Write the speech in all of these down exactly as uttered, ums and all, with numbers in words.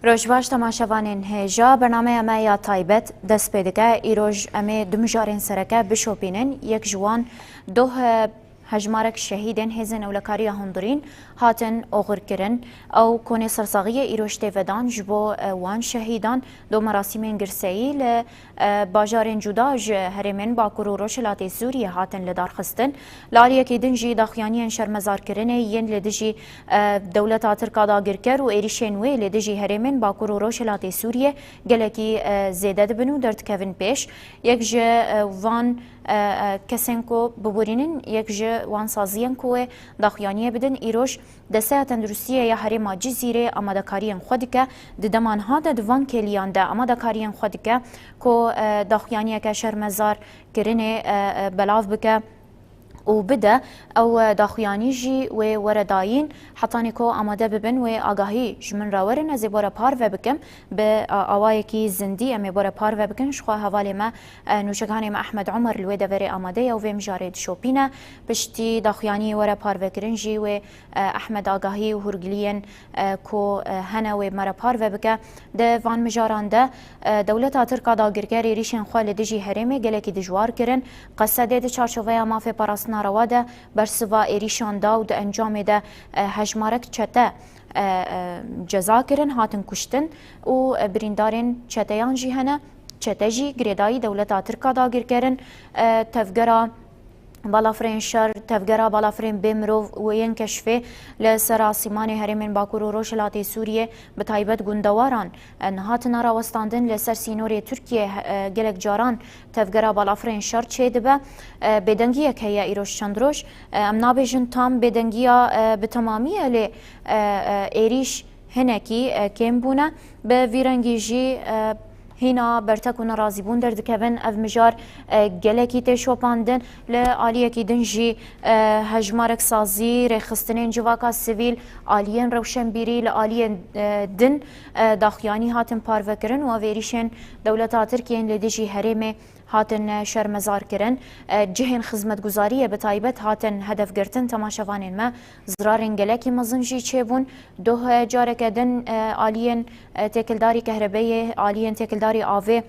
Roj baş temaşevanên hêja, bernameya me ya taybet dest pê dike. Îroj em ê du mijarên sereke bişopînin. Yek ji wan doh, e, hejmarek şehîdên Hêzên Ewlekariya Hundirîn hatin oxirkirin. Ew konê sersaxiyê îroj tê vedan ji bo, e, wan şehîdan. Do merasîmên girseyî li, e, bajarên cuda ji herêmên Bakur û Rojhilatê Sûriyê hatin lidarxistin. Li aliyekî din jî daxuyaniyên şermezarkirinê yên li dijî, e, dewleta Tirk a dagirker û êrîşên wê li dijî herêmên Bakur û Rojhilatê Sûriyê gelekî, e, zêde dibin û derdikevin pêş. Yek ji, e, van, e, e, kesên ku biborînin, yek ji wan saziyên ku wê daxuyaniyê bidin, îroj Desteya Tenduristiyê ya Herêma Cizîrê amadekariyên xwe dike. Di dema niha de di van kêliyan de amadekariyên xwe dike ku, e, daxuyaniyeke şermezar kirinê, e, e, belav bike û bide. Ew, e, daxuyanî jî wê were dayîn. Hetanî ku amade bibin, wê agahî ji min re werin, ez ê were parve bikim. Bi, e, awayekî zindî em ê were parve bikin. Ji xwe hevalê me, e, nûçeganê me Ehmed Omer li wê deverê amade ye û vê mijarê dişopîne. Piştî daxuyaniyê were parvekirin jî wê, e, Ehmed agahî û hûrgiliyên, e, ku, e, hene wê me re parve bike. Di van mijaran de, e, dewleta Tirk a dagirker êrîşên xwe li dijî herêmê gelekî dijwar kirin. Qesedê di çarçoveya mafê parastina rewa de bersiva êrîşan da û di encamê de, e, hejmarek çete, e, e, ceza kirin, hatin kuştin û, e, birîndarên çeteyan jî hene. Çete jî girêdayî dewleta Tirk a dagirker in. E, tevgera balafirên şer, tevgera balafirên bê mirov û yên keşfê li ser asîmanê herêmên Bakur û Rojhilatê Sûriyê, bi taybet gundewaran, e, niha tine rawestandin. Li ser sînorê Tirkiyê, e, gelek caran tevgera balafirên şer çêdibe. E, bêdengiyek heye îroj çend roj. E, em nabêjin tam bêdengiya, e, bi temamî ye, lê, e, e, êrîş hinekî, e, kêm bûne. Bi vî rengî jî, e, hîna bertek û nerazîbûn derdikevin. Ev mijar, e, gelekî tê şopandin. Li aliyekî din jî, e, hejmarek sazî, rêxistinên civaka sivîl, aliyên rewşenbîrî, li aliyên, e, din, e, daxuyanî hatin parvekirin û ev êrîşên dewleta Tirkiyê yên li dijî herêmê hatin, e, şermezar kirin. E, cihên xizmetguzariyê bi taybet hatin hedef girtin. Temaşevanên me, zirarên gelekî mezin jî çêbûn. Doh, e, careke din, e, aliyên, e, têkildarî kehrebeyê, aliyên têkildarî avê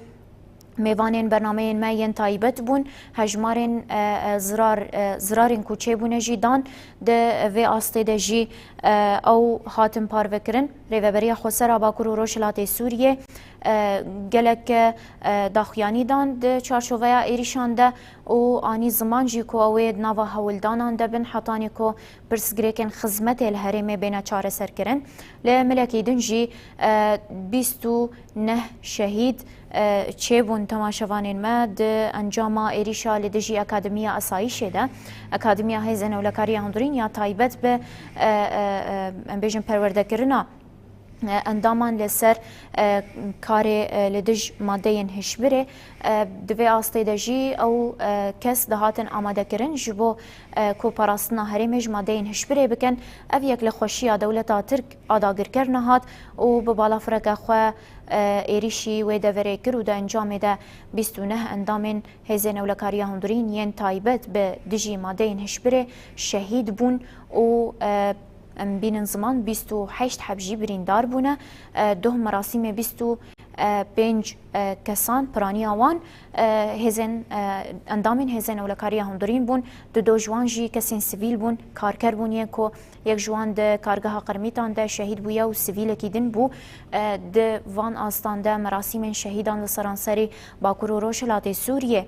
mêvanên bernameyên me yên taybet bûn. Hejmarên, e, e, zirar, e, zirarên ku çêbûne jî dan di vê astê de jî, e, ew hatin parvekirin. Rêveberiya Xweser a Bakur û Rojhilatê Sûriyê, e, gelek, e, daxuyanî dan di çarçoveya êrîşan de û anî ziman jî ku ew ê di nava hewldanan de bin hetanî ku pirsgirêkên xizmetê li herêmê bêne çareserkirin. Li milekî din jî, e, bîst û neh şehîd, e, çêbûn temaşevanên me di encama êrîşa li dijî Akademiya Asayîşê de. Akademiya Hêzên Ewlekariya Hundirîn ya taybet bi, e, e, e, em bêjin perwerdekirina, e, endaman li ser, e, karê, e, li dij madeyên hişbirê. E, di vê astê de jî ew, e, kes dihatin amadekirin ji bo, e, ku parastina herêmê ji madeyên hişbirê bikin. Ev yek li xweşiya dewleta Tirk a dagirker nehat û bi balafireke xwe, e, êrîşî wê deverê kir û di encamê de bîst û neh endamên Hêzên Ewlekariya Hundirîn yên taybet bi dijî madeyên hişbirê şehîd bûn û, e, em bînin ziman bîst û heşt heb jî birîndar bûne. E, doh merasîmê bîst û pênc, e, kesan, piraniya wan, e, hêzên, e, endamên Hêzên Ewlekariya Hundirîn bûn. Du do ji wan jî kesên sivîl bûn, karker bûn, yên ku yek ji wan di kargeha Qirmîtan de şehîd bûye û sivîlekî din bû. E, di van astan de merasîmên şehîdan li seranserî Bakur û Rojhilatê Sûriyê,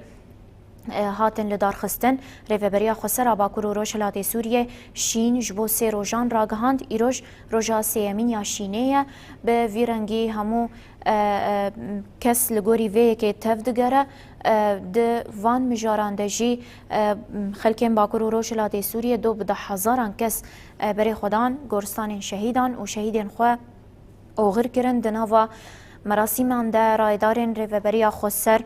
e, hatin lidarxistin. Rêveberiya Xweser a Bakur û Rojhilatê Sûriyê, şîn ji bo sê rojan ragihand. Îroj roja sêyemîn ya şînê ye. Bi vî rengî hemû, e, e, kes li gorî vê yekê tev digere. E, di van mijaran de jî, e, xelkên Bakur û Rojhilatê Sûriyê do bi deh hezaran kes, e, berê xwe dan goristanên şehîdan û şehîdên xwe oxir kirin. Di nava merasîman de rayedarên Rêveberiya Xweser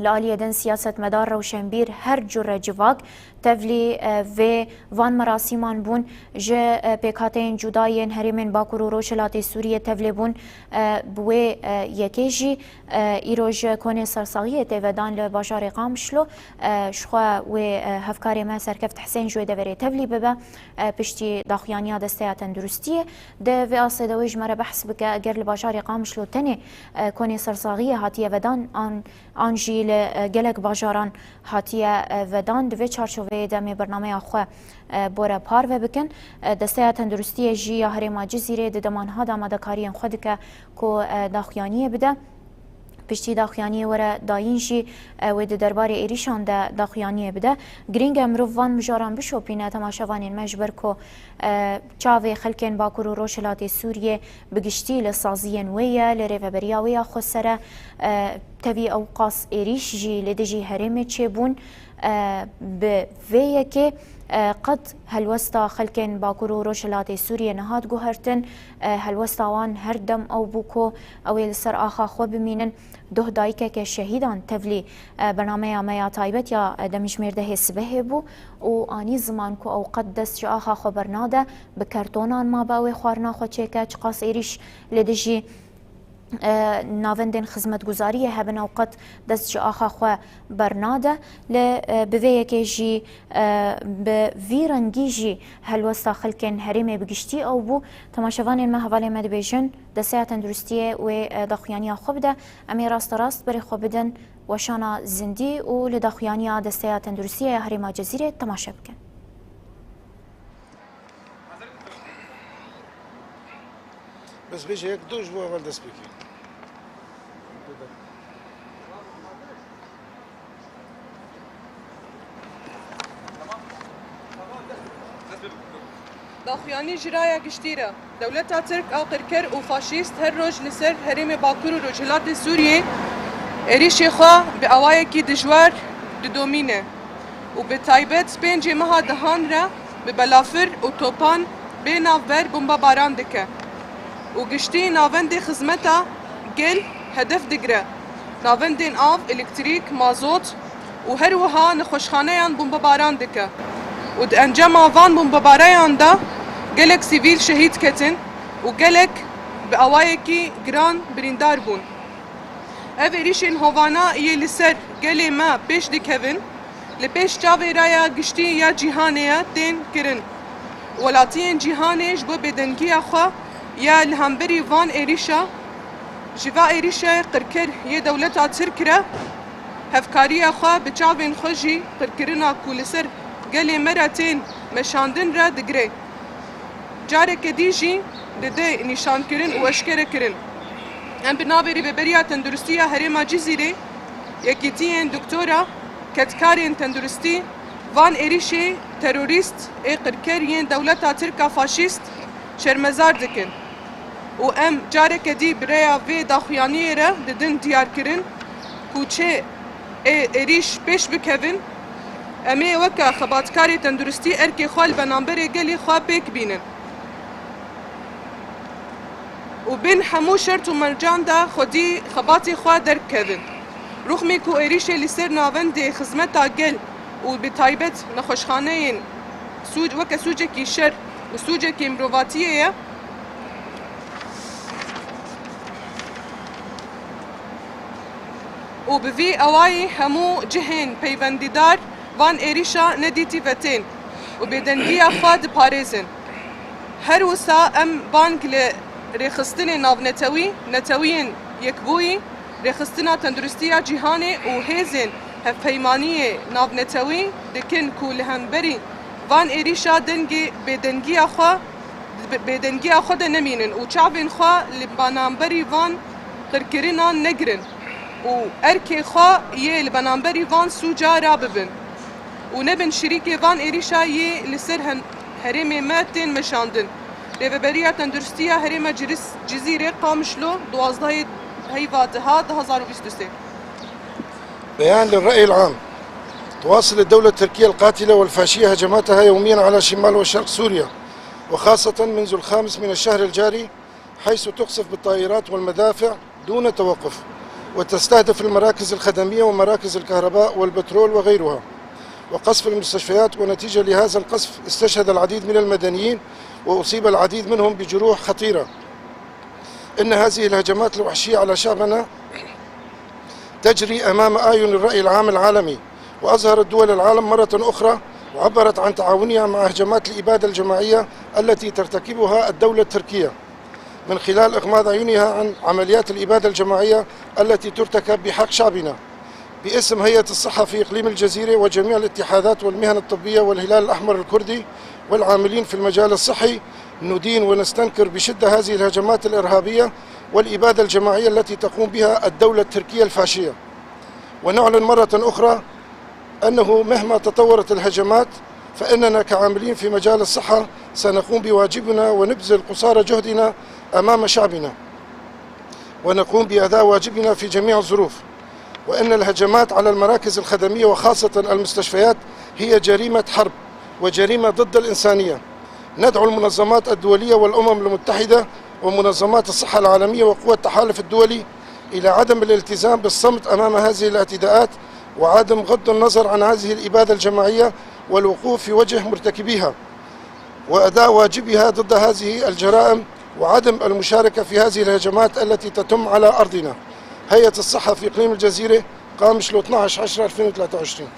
Li aliyê din siyasetmedar, rewşenbîr, her cure civak tevlî, e, vê van merasîman bûn. Ji, e, pêkhateyên cuda yên herêmên Bakur û Rojhilatê Sûriyê tevlê bûn, e, bi wê, e, yekê jî, e, îro ji konê sersaxiyê tê vedan li bajarê Qamişlo, e, jixwe wê, e, hevkarê me Serkeft Hisên ji wê deverê tevlî bibe, e, piştî daxuyaniya Desteya Tenduristiyê. Di vê astê de wê ji me re behs bike, eger li bajarê Qamişlo tenê, e, konê sersaxiyê hatiye vedan an an jî li, e, gelek bajaran hatiye, e, vedan. Di vê çarçoveyê de em ê bernameya xwe, e, bore parve bikin. E, Desteya Tenduristiyê jî ya Herêma Cizîrê di dema niha de amadekariyên xwe dike ku, e, daxuyaniyê bide. Piştî daxuyaniyê were dayîn jî, e, wê di derbarê êrîşan de daxuyaniyê bide. Girîng e mirov van mijaran bişopîne temaşevanên me, ji ber ku, e, çavê xelkên Bakur û Rojhilatê Sûriyê bi giştî li saziyên wê ye, li rêveberiya wê ya xweser e. E, tevî ew qas êrîş jî li dijî herêmê çêbûn. E, bi vê yekê, e, qet helwesta xelkên Bakur û Rojhilatê Sûriyê nehat guhertin. E, helwesta wan her dem ew bû ku ew ê li ser axa xwe bimînin. Doh dayikeke şehîdan tevlî, e, bernameya me ya taybet ya, e, demjimêr dehê sibehê bû û anî ziman ku ew qet dest ji axa xwe bernade, bi kertonan mabe ew ê xwarina xwe çêke, çiqas êrîş li dijî, e, navendên xizmetguzariyê hebin, ew qet dest ji axa xwe bernade. Lê, e, bi vê yekê jî, e, bi vî rengî jî helwesta xelkên herêmê bi giştî ew bû. Temaşevanên me, hevalên me dibêjin, Desteya Tenduristiyê wê, e, daxuyaniya xwe bide. Em ê rasterast berê xwe bidin weşana zindî û li daxuyaniya Desteya Tenduristiyê ya Herêma Cizîrê temaşe bikin. Bes bêje yek du ji bo heval dest pê kê. Daxuyanî ji raya giştî re. Dewleta Tirk a qirker û faşîst her roj li ser herêmê Bakur û Rojhilatê Sûriyê êrîşê xwe bi awayekî dijwar didomîne û bi taybet pêncê meha dehan re bi belafir û topan bê navber bombebaran dike û giştî navendê xizmeta gel hedef digire, navendên av, elektrîk, mazot û her wiha nexweşxaneyan bombebaran dike û di encama van bombebareyan de gelek sivîl şehîd ketin û gelek bi awayekî giran birîndar bûn. Ev êrîşên hovana yê li ser gelê me pêş dikevin, li pêş çavê raya giştî ya cîhanê ye tên kirin. Welatiyên cîhanê ji bo bêdengiya xwe ya li hemberî van êrîşa, ji va êrîşa qirker yê dewleta Tirk re hevkariya xwe bi çavên xwe jî qirkirina ku li ser gelê me re tên meşandin re digire. Careke dî jî dide nîşankirin û eşkerekirin. Em bi navê Rêveberiya Tenduristiya Herêma Cizîrê, Yekîtiyên Doktora Kedkarên Tenduristî van êrîşê terorîst ê qirker yên dewleta Tirk a faşîst şermezar dikin û em careke dî bi rêya vê daxuyaniyê re didin diyarkirin ku çi ê êrîş pêş bikevin, em ê weke xebatkarê tenduristî erkê xwe li benamberê gelê xwe pêk bînin û bin hemû şert û mercan de xwedî xebatê xwe derkevin. Rûxmê ku êrîşê li ser navendê xizmeta gel û bi taybet nexweşxaneyên sûc, weke sûcekî şer û sûcekî mirovatiyê ye. Û bi vî awayî hemû cihên peywendîdar van êrîşa nedîtî ve tên û bêdengiya xwe diparêzin. Her wisa em bang li rêxistinên navnetewî, Netewiyên Yekbûyî, Rêxistina Tenduristiya Cîhanê û hêzên hevpeymaniyê navnetewî dikin ku li hemberî van êrîşa dengê bêdengiya xwe, bêdengiya xwe de nemînin û çavên xwe li banamberî van qirkirinan negirin û erkê xwe yê li banamberî van sûca rabibin û nebin şirîkê van êrîşa yê li ser hen-, herêmê me tên meşandin. Rêveberiya Tenduristiya Herêma Ciris-, Cizîrê Qamişlo, duwazdehê heyva deha du hazar û bîst û sê. بيان للرأي العام. تواصل الدولة التركية القاتلة والفاشية هجماتها يوميا على شمال وشرق سوريا، وخاصة منذ الخامس من الشهر الجاري، حيث تقصف بالطائرات والمدافع دون توقف. وتستهدف المراكز الخدمية ومراكز الكهرباء والبترول وغيرها، وقصف المستشفيات، ونتيجة لهذا القصف استشهد العديد من المدنيين وأصيب العديد منهم بجروح خطيرة. إن هذه الهجمات الوحشية على شعبنا تجري أمام أعين الرأي العام العالمي، وأظهرت دول العالم مرة أخرى وعبرت عن تعاونها مع هجمات الإبادة الجماعية التي ترتكبها الدولة التركية من خلال إغماض عيونها عن عمليات الإبادة الجماعية التي ترتكب بحق شعبنا. باسم هيئة الصحة في إقليم الجزيرة وجميع الاتحادات والمهن الطبية والهلال الأحمر الكردي والعاملين في المجال الصحي، ندين ونستنكر بشدة هذه الهجمات الإرهابية والإبادة الجماعية التي تقوم بها الدولة التركية الفاشية. ونعلن مرة أخرى أنه مهما تطورت الهجمات، فإننا كعاملين في مجال الصحة سنقوم بواجبنا ونبذل قصارى جهدنا أمام شعبنا، ونقوم بأداء واجبنا في جميع الظروف. وإن الهجمات على المراكز الخدمية وخاصة المستشفيات هي جريمة حرب وجريمة ضد الإنسانية. ندعو المنظمات الدولية والأمم المتحدة ومنظمات الصحة العالمية وقوى التحالف الدولي إلى عدم الالتزام بالصمت أمام هذه الاعتداءات، وعدم غض النظر عن هذه الإبادة الجماعية، والوقوف في وجه مرتكبيها، وأداء واجبها ضد هذه الجرائم، وعدم المشاركة في هذه الهجمات التي تتم على أرضنا. هيئة الصحة في إقليم الجزيرة، قامشلو، اثنعش عشرة ألفين وثلاثة وعشرين.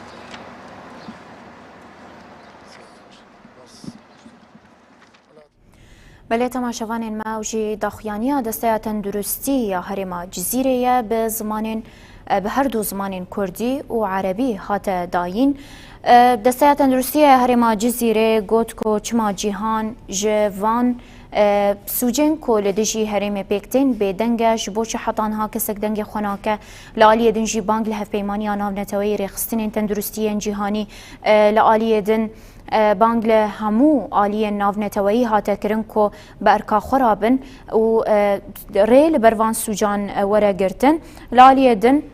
Belê, temaşevanên me, ew jî daxuyaniya Desteya Tenduristî ya Herêma Cizîrê ye, bi zimanên, e, bi her du zimanên Kurdî û Erebî hate dayîn. E, Desteya Tenduristî ya Herêma Cizîrê got ku çima cîhan ji van, e, sûcên ku li dijî herêmê pêk tên bêdeng e, ji bo çi heta niha kesek dengê xwe nake. Li aliyê din jî bang li Hevpeymaniya Navneteweyî Rêxistinên Tenduristî yên Cîhanî, e, li aliyê din, e, bang li hemû aliyên navneteweyî hate kirin ku bi erka xwe re bin û, e, rê li ber van sûcan, e, were girtin. Li aliyê din,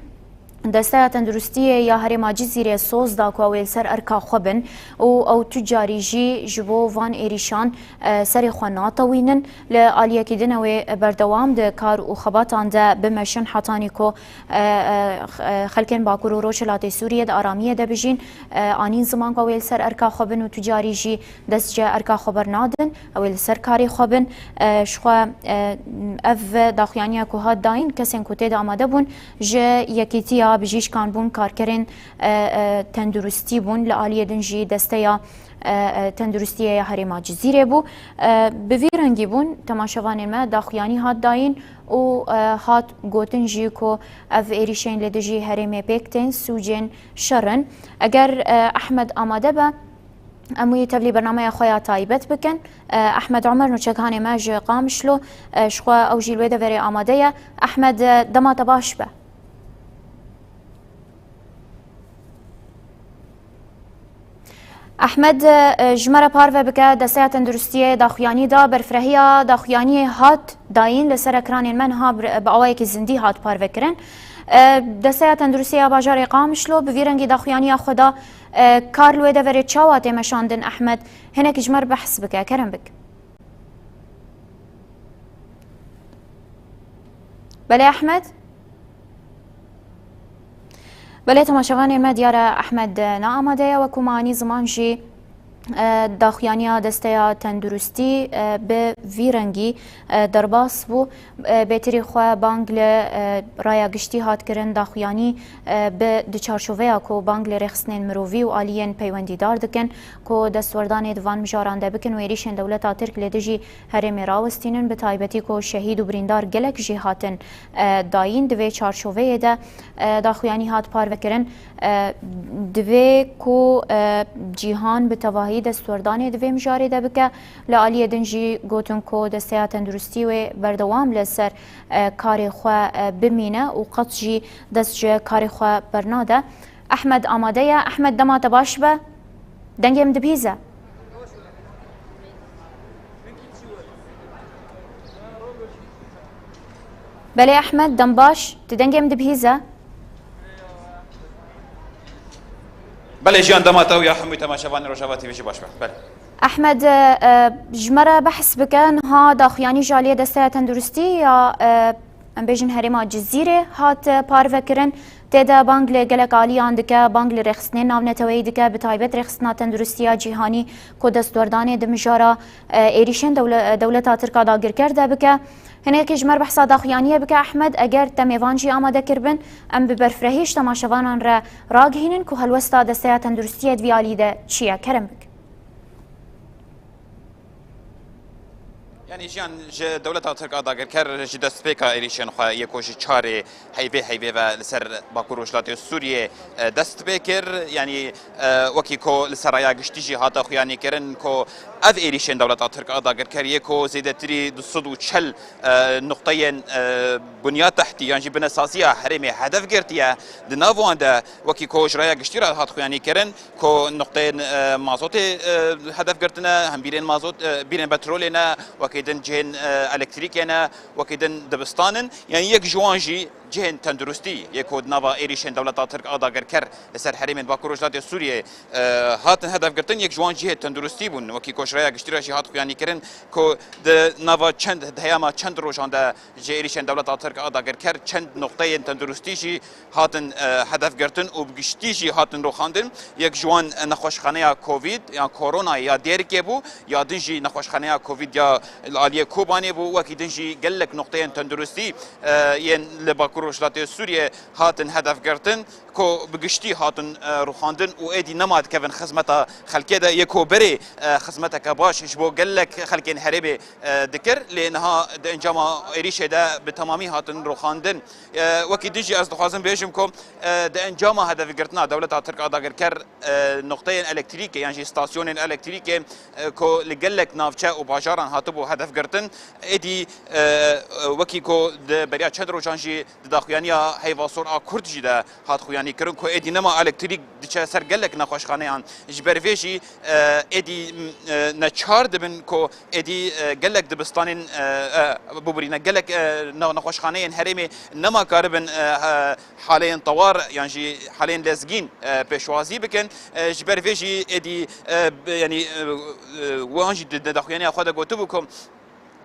Desteya Tenduristiyê ya Herêma Cizîrê soz da ku ew ê li ser erka xwe bin û ew tu carî jî ji bo van êrîşan, e, serê xwe natewînin. Li aliyekî din ew ê berdewam di kar û xebatan de bimeşin hetanî ku e, e, x-, e, xelkên Bakur û Rojhilatê Sûriyê di aramiyê de bijîn, e, anîn ziman ku ew ê li ser erka xwe bin û tu carî jî dest ji erka xwe bernadin, ew ê li ser karê xwe bin. E, ji xwe, e, ev daxuyaniya ku hat dayîn, kesên ku tê de amade bûn, ji Yekîtiya Bijîşkan bûn, karkerên, e, e, tenduristî bûn, li aliyê din jî desteya, e, e, tenduristiyê ya Herêma Cizîrê bû. E, bi vî rengî bûn, temaşevanên me, daxuyanî hat dayîn û, e, hat gotin jî ku ev êrîşên li dijî herêmê pêk tên, sûcên şer in. Eger, e, Ehmed amade be, em wî tevlî bernameya xwe ya taybet bikin. E, Ehmed Omer, nûçegihanê me ji Qamişlo, e, ji xwe ew jî li wê deverê amade ye. Ehmed, e, dema te baş be. Ehmed, e, ji me re parve bike, Desteya Tenduristiyê daxuyanî da, berfrehiya daxuyaniyê hat dayîn li ser ekranên me niha bi, bi awayekî zindî hat parvekirin. E, Desteya Tenduristiyê ya bajarê Qamişlo bi vî rengî daxuyaniya xwe da, e, kar li wê deverê çawa tê meşandin, Ehmed? Hinekî ji me re behs bike, kerem bik. Belê Ehmed? Belê, temaşevanên me, diyar e Ehmed ne amade ye. Wekû me anî ziman jî, e, daxuyaniya Desteya Tenduristî, e, bi vî rengî, e, derbas bû. E, bêtirî xwe bang li, e, raya giştî hat kirin, daxuyanî, e, bi di çarçoveya ku bang li rêxistinên mirovî û aliyên peywendîdar dikin ku destwerdanê di van mijaran de bikin û êrîşên dewleta Tirk li dijî herêmê rawestînin, bi taybetî ku şehîd û birîndar gelek jî hatin, e, dayîn. Di vê çarçoveyê de, e, daxuyanî hat parvekirin. E, divê ku, e, cîhan bi tevahî destwerdanê di vê mijarê de bike. Li aliyê din jî gotin ku Desteya Tenduristî wê berdewam li ser, e, karê xwe, e, bimîne û qet jî dest ji karê xwe bernade. Ehmed amade ye. Ehmed, dema te baş be. Dengê min dibihîze. Belê Ehmed, dem baş, tu dengê min dibihîze. Belê jiyan, dema te û ya hemû temaşevanên Rojava T V jî baş be. Belê. Ehmed, e, e, ji me re behs bike, niha daxuyanî ji aliyê Desteya Tenduristî ya, e, Em bêjin herêma Cizîrê hat parvekirin. Tê de bang li gelek aliyan dike, bang li rêxistinên navneteweyî dike, bi taybet rêxistina tenduristiya cîhanî ku destwerdanê di mijara, e, êrîşên dewle-, dewleta Tirk a dagirker de bike. Hinekî ji me re behsa daxuyaniyê bike Ehmed, eger te mêvan jî amade kiribin, em bi berfirehî ji temaşevanan re ragihînin ku helwesta Desteya Tenduristiyê di vî alî de çi ye. Kerem bike. Yanî jiyan ji dewleta Tirk a dagirker ji destpêka êrîşên xwe yê ku ji çarê heyvê heyvê ve li ser Bakur Rojhilatê Sûriyê, e, dest pê kir. Yanî, e, wekî ku li ser raya giştî jî hate xuyanîkirin ku ev êrîşên dewleta Tirk a dagirker yê ku zêdetirî du sed û çel, e, nuqteyên, e, bunya tehtî yan jî binesaziya herêmê hedef girtiye. Di nav wan de wekî ku ji raya giştî re hat xuyanîkirin, ku nuqteyên, e, mazotê, e, hedef girtine, hem bîrên mazot, e, bîrên petrolê ne, wekî din cihên, e, elektrîkê ne, wekî din dibistan in. Yanî yek ji wan jî cihên tenduristî yê ku di nava êrîşên dewleta Tirk a dagirker li ser herêmên Bakur Rojhilatê Sûriyê, e, hatin hedef girtin, yek ji wan cihê tenduristî bûn. Wekî ku ji raya giştî re jî hat xuyanîkirin ku di nava çend, di heyama çend rojan de ji êrîşên dewleta Tirk a dagirker çend nuqteyên tenduristî jî hatin, e, hedef girtin û bi giştî jî hatin rûxandin. Yek ji wan, e, nexweşxaneya Covid ya Koronayê ya Dêrikê bû, ya din jî nexweşxaneya Covid ya li aliyê Kobanê bû, wekî din jî gelek nuqteyên tenduristî, e, yên li Bakur Rojhilatê Sûriyê hatin hedef girtin, ku bi giştî hatin, e, rûxandin û êdî nema dikevin xizmeta xelkê de, yê ku berê, e, xizmeteke baş ji bo gelek xelkên herêmê, e, dikir, lê niha di encama êrîşê de bi temamî hatin rûxandin. E, wekî din jî ez dixwazim bêjim ku, e, di encama hedefgirtina dewleta Tirk a dagirker, e, noqteyên elektrîkê yan jî stasyonên elektrîkê, e, ku li gelek navçe û bajaran hatibû hedefgirtin, êdî, e, e, wekî ku di beriya çend rojan jî di daxuyaniya Heyva Sor a Kurd jî de hat xuyanîkirin ku êdî nema elektrîk diçe ser gelek nexweşxaneyan. Ji ber vê jî, e, êdî, m, e, neçar dibin ku êdî, e, gelek dibistanên, e, e, bibûrîne, gelek, e, ne-, nexweşxaneyên herêmê nema karibin, e, e, haleyên tewar yan jî haleyên lezgîn, e, pêşwazî bikin. E, ji ber vê jî êdî, e, bi, yanî, e, e, wan jî di, di daxuyaniya xwe de gotibû ku,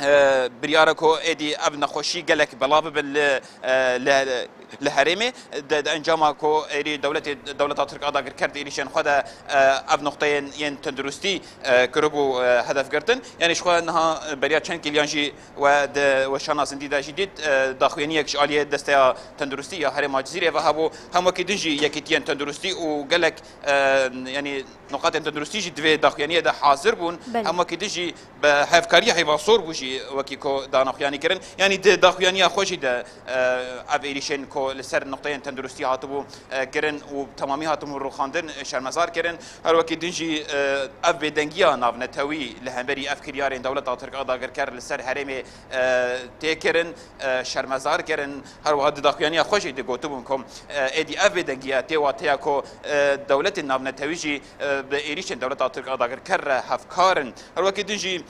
e, biryar e ku êdî ev nexweşî gelek belav bibin li, e, li, li herêmê. Di, di encama ku êrî dewletê, dewleta Tirk a dagirker di êrîşên xwe de, e, ev noqteyên yên tenduristî, e, kiribû, e, hedef girtin. Yanî ji xwe niha beriya çend kîliyan jî we di weşana zindî de jî dît, e, daxuyaniyek ji aliyê Desteya Tenduristî ya Herêma Cizîrê ve hebû. Hem wekî din jî yekîtiyên tenduristî û gelek, e, yanî nuqatên tenduristî jî di vê daxuyaniyê de hazir bûn. Belê. Hem wekî din jî bi hevkariya Heyva Sor bû jî wekî ku dana xuyanî kirin. Yanî di daxuyaniya xwe jî de, e, ev êrîşên ku li ser nuqteyên tenduristî hatibû, e, kirin û temamî hatibûn rûxandin, e, şermezar kirin. Her wekî din jî, e, ev bêdengiya navnetewî li hemberî ev kiryarên dewleta Tirk a dagirker li ser herêmê, e, tê kirin, e, şermezar kirin. Her wiha di daxuyaniya xwe jî digotibûn ku, e, êdî ev bêdengiya tê wateya ku, e, dewletên navnetewî jî, e, bi êrîşên dewleta Tirk a dagirker re hevkar in. Her wekî din jî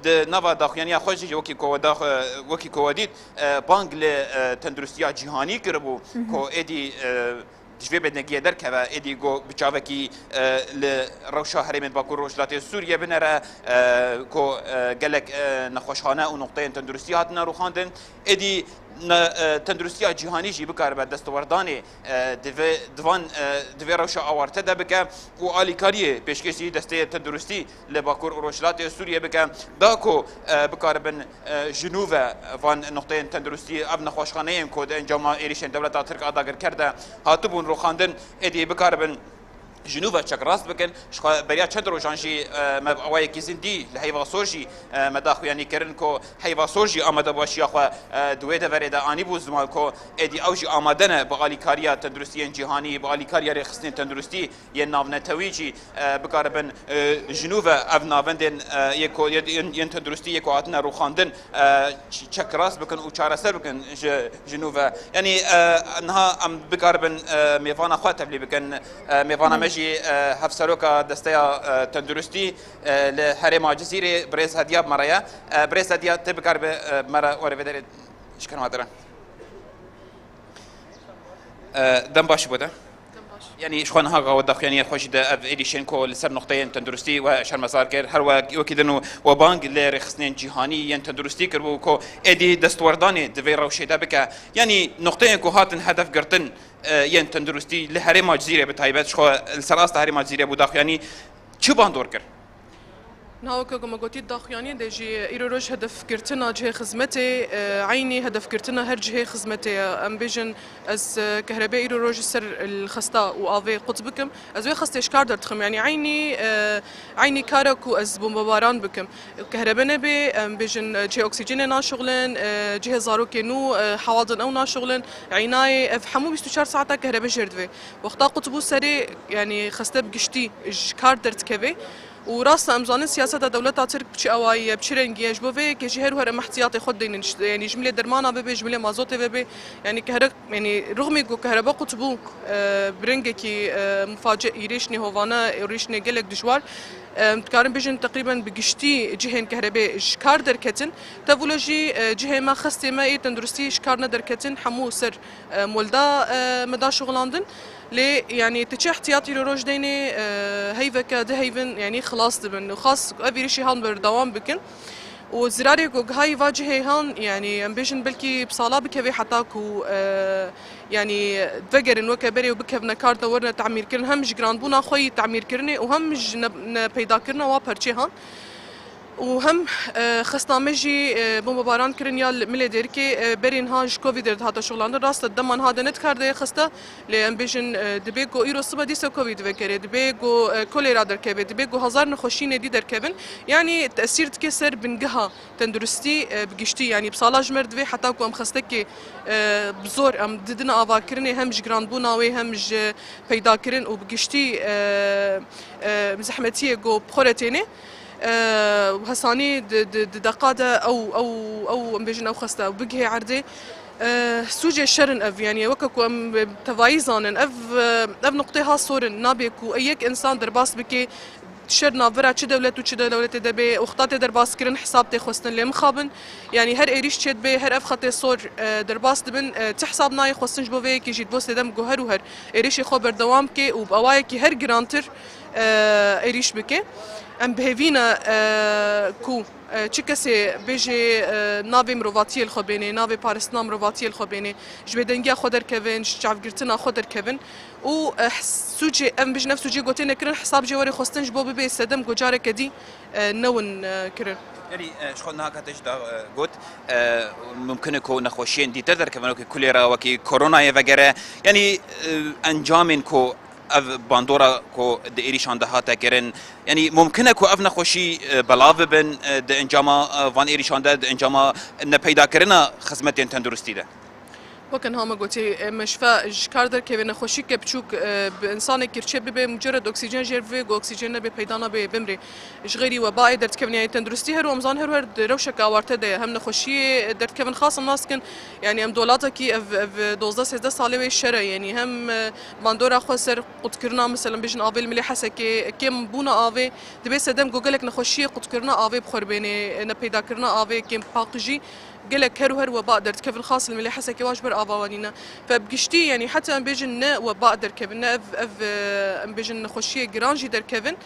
di nava daxuyaniya xwe jî wekî ku we dax-, wekî ku we dît, e, bang li, e, tenduristiya cîhanî kiribû ku êdî, e, ji vê bêdengiyê derkeve, êdî ku bi çavekî, e, li rewşa herêmên Bakur Rojhilatê Sûriyê binere, e, ku, e, gelek, e, nexweşxane û noqteyên tenduristî hatine rûxandin. Êdî ne, e, tenduristiya cîhanî jî bikaribe destwerdanê, e, di vê, di van, e, di vê rewşa awarte de bike û alîkariyê pêşkêşî desteyê tenduristî li Bakur û Rojhilatê Sûriyê bike, da ku, e, bikaribin, e, ji nû ve van noqteyên tenduristî, ev nexweşxaneyên ku di encama êrîşên dewleta Tirk a dagirker de hatibûn rûxandin, êdî bikaribin ji nû ve çekrast bikin. Ji xwe beriya çend rojan jî, e, me bi awayekî zindî li Heyva Sor jî, e, me da xuyanî kirin ku Heyva Sor jî amadebaşiya xwe, e, di wê deverê de anîbû ziman ku êdî ew jî amade ne bi alîkariya tenduristiyên cîhanî, bi alîkariya rêxistinên tenduristî yên navnetewî jî, e, bikaribin, e, ji nû ve ev navendên, e, yê ku, yên, yên tenduristî yê ku hatine rûxandin, e, ç-, çekrast bikin û çareser bikin ji, ji nû ve. Yanî, e, niha em bikaribin, e, mêvana xwe tevlî bikin. E, mêvana me jî, e, hevseroka Desteya, e, Tenduristî, e, li Herêma Cizîrê, birêz Hediya bi me re ye. E, birêz Hediya, tu bikaribe, e, me re were vê derê ji kerema te re. E, dem baş bo te. Dem baş. Yanî ji xwe niha we daxuyaniyên xwe jî di ev êrîşên ku li ser nuqteyên tenduristî we şermezar kir, her we wekî din û we bang li rêxistinên cîhanî yên tenduristî kiribû ku êdî destwerdanê di vê rewşê de bike. Yanî nuqteyên ku hatin hedef girtin, e, yên tenduristî li herêma Cizîrê bi taybet, ji xwe li ser asta herêma Cizîrê bû daxuyanî, çi bandor kir? Niha weke ku me gotî daxuyaniyê de jî îro roj hedefgirtina cihê xizmetê, e, eynî hedefgirtina her cihê xizmetê ye. Em bêjin ez, e, kehrebê îro roj ser li xesta û avê qut bikim. Ez wê xestê ji kar derdixim. Yanî eynî, e, eynî kar e ku ez bombebaran bikim. Kehrebe nebe, em bêjin, e, cihê oksîjenê naşixulin, e, cihê zarokê nû, e, hewadin ew naşixulin. Eynayê ev hemû bîst û çar saeta kehrebe jêr divê. Wexta qut bû serê, yanî xeste bi giştî ji kar derdikeve. Û rast e, em zanin siyaseta dewleta Tirk bi çi awayî ye, bi çi rengî ye, ji bo vê yekê jî her û her em ihtiyatê xwe dideynin. Ji, yanî ji milê dermana bibe, ji milê mazotê bibe, yanî kehre-, yanî rixmî ku kehrebe qut bû, e, bi rengekî, e, muface, êrîş nêhovane, êrîş nê gelek dijwar. E, em dikarin bêjin teqrîben bi giştî cihên kehrebê ji kar derketin. Tevûlo jî, e, cihê me, xestê me ê tenduristî ji kar nederketin, hemû ser, e, molda, e, me da şixulandin. Lê, yanî, tu çi ihtiyat îro roj deynê, e, heyveke, du heyvin, yanî, xilas dibin. Û xas ev êrîşî han berdewam bikin. Û zirarê ku gihayî va cihê han, yanî, em bêjin belkî bi sala bikeve heta ku, e, yanî, vegerin weke berê û bikevine kar de werine temîrkirin, hem ji giranbûna xwe yî temîrkirinê û hem ji ne-, nepeydakirina wa perçê han. Û hem, e, xesta me jî, e, bombebaran kirin ya li milê Dêrikê, e, berê niha ji Covidê re dihate şixulandin. Rast e, dema niha de ne di kar de ye xesta, lê em bêjin, e, dibê ku îro sibe dîsa Covid vekerê, dibê ku, e, kolera derkeve, dibê ku hezar nexweşînê dî derkevin. Yanî tesîr dike ser bingeha tenduristî, e, bi giştî. Yanî bi sala ji me re divê heta ku em xestekê, e, bi zor em didine avakirinê, hem ji giranbûna wê, hem ji peydakirin û bi giştî, e, e, zehmetiyê ku bi xwe re têne. E, û hesanî di, di, di deqa de ew, ew, ew, em bêjin ew xeste ew bigihê erdê. E, sûcê şer in ev, yanî weke ku em tevayî zanin, ev, e, ev nuqtê ha sor in, nabe ku yek însan derbas bike, şer navbera çi dewlet û çi dewletê de bê, wexta tê derbas kirin hesab tê xwestin lê mixabin. Yanî her êrîş çê dibe, her ev xetê sor, e, derbas dibin, e, ti hesab nayê xwestin ji bo vê yekê jî di bo sêdem ku her û her êrîşê xwe berdewam bike û bi awayekî her girantir, e, êrîş bike. Em bi hêvî ne, e, ku, e, çi kesê bêjê, e, navê mirovatiyê li xwe bênê, navê parastina mirovatiyê li xwe bênê, ji bêdengiya xwe derkevin, ji çavgirtina xwe derkevin û, e, hes-, sûcê, em bijin ev sûcê gotê nekirin, hesab jê were xwestin ji bo bibê sedem ku careke dî, e, newin, e, kirin. Yanî, e, ji xwe niha ka te jî da, e, got, e, mumkin e ku nexweşiyên dîtir derkevin, wekî kolera, wekî koronayê vegere. Yanî, e, encamên ku ev bandora ku di êrîşan de hate kirin, yanî mumkin e ku ev nexweşî, e, belav bibin, e, di encama, e, van êrîşan de, di encama nepeydakirina xizmetên tenduristî de? Weke niha me gotî, e, me ji fe ji kar derkeve nexweşîke biçûk, e, bi insanê kirçe bibe, mucerred oksîjen jêr bibe, ku oksîjen nebe peyda nabe bimrê. Ji xêrî webaê derdikevin, yanî tenduristî her û em zanin her û her di rewşeke awarte de ye. Hem nexweşiyê derdikevin xas em nas dikin, yanî em dolatekî ev, ev dozdeh sêzdeh salê wê şer e, yanî hem, e, bandora xwe ser qutkirina, mesela bêjin avê li milê Hesekê, kêm bûna avê, dibê sedem ku gelek nexweşiyê qutkirina avê bi xwe re bênê, nepeydakirina avê, kêm paqijî, gelek her û her weba derdikevin, xas li milê Hesekê wa ji ber ava wanî ne. Fe bi giştî, yanî heta em bêjin ne weba derkevin, ne ev, ev, e, em bêjin nexweşiyê giran jî derkevin.